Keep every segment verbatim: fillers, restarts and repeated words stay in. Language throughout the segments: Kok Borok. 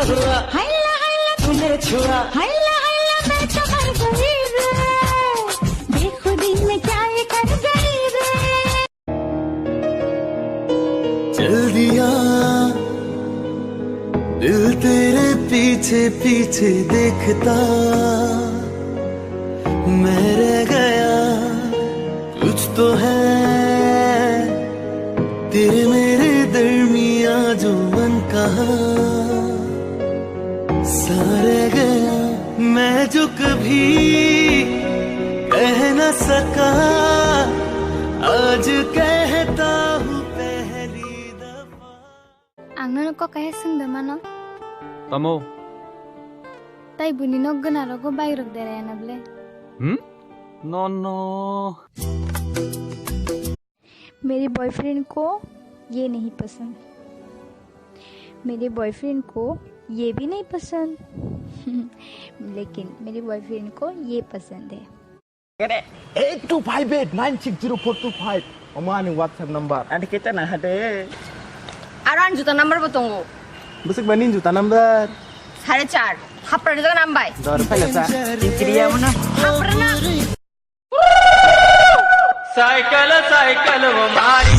छुआ, हाय ला, हाय ला, तूने छुआ, हाय ला, हाय ला, मैं तो मर गई रे। बेखुदी में क्या ये कर गई रे। चल दिया दिल तेरे पीछे पीछे देखता मैं रह गया कुछ तो है तेरे मेरे दरमिया जो मन कहा सा रह गया मैं जो कभी कह ना सका आज कहता हूँ पहली दफा. Ang nono kok kaisa swngda mano. Tamo? Tai buni nok gana rogo bai rok derai na ble? Hmm? No, no. मेरे बॉयफ्रेंड को ये नहीं पसंद, मेरे बॉयफ्रेंड को ये भी नहीं पसंद, लेकिन मेरे बॉयफ्रेंड को ये पसंद है. Eight two five eight nine six zero four two five. Omo ani WhatsApp number. Ani kita na hade. Aro ani juta number bo tongo. Bwswk bani juta number. Sare char. Hapra ni jaga nambai. Dor phaila sa. Inkriya mano. Hapra na. Cycle, cycle, wo mari.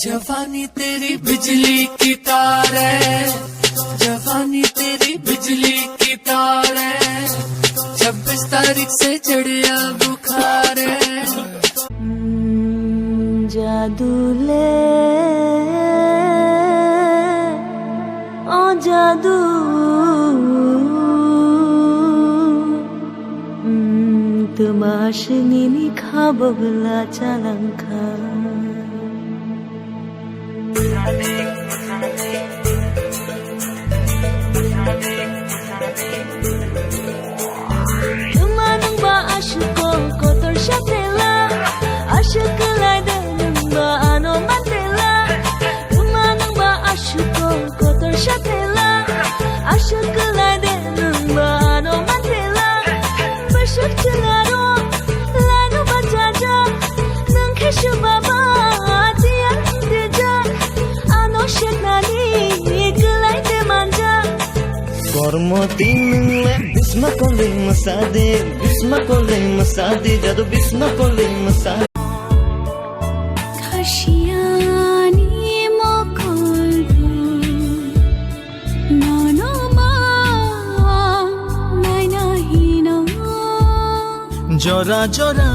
जवानी तेरी बिजली की तार है, जवानी तेरी बिजली की तार है, छब्बीस तारीख से चढ़िया बुखार है। Jadu le, o jadu, twma aswk nini kha bwbwla chalangkha. Tuma nwngba aswk kok kotor saphela, aswk kwlai de nwngba ano manphela. Tuma nwngba aswk kok kotor saphela, aswk kwlai de nwngba ano manphela. Bwswk chwla rok laino bachajak, nwng khe swbaba tiyang tejak, ano seknani kwlai de manjak. Kormo tingle bisma kole masade, bisma kole masade, jadu bisma kole masade. Khasiyani mokolbo nono ma naina hino. Jora jora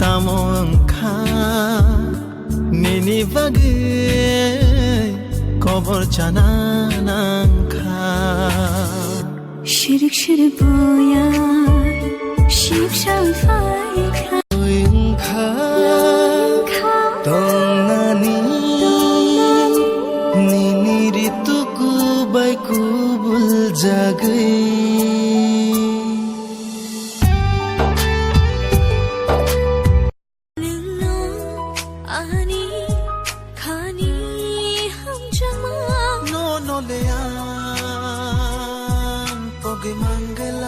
tamo wngkha. Nini bagwi kobor chana nangkha. Shirik shirik boya, ship shal phaikha. Wngkha tongnani, nini ritu kubai kubul jagwi. Nungno ani khani hamjakma. No, no le ang pogi mangala.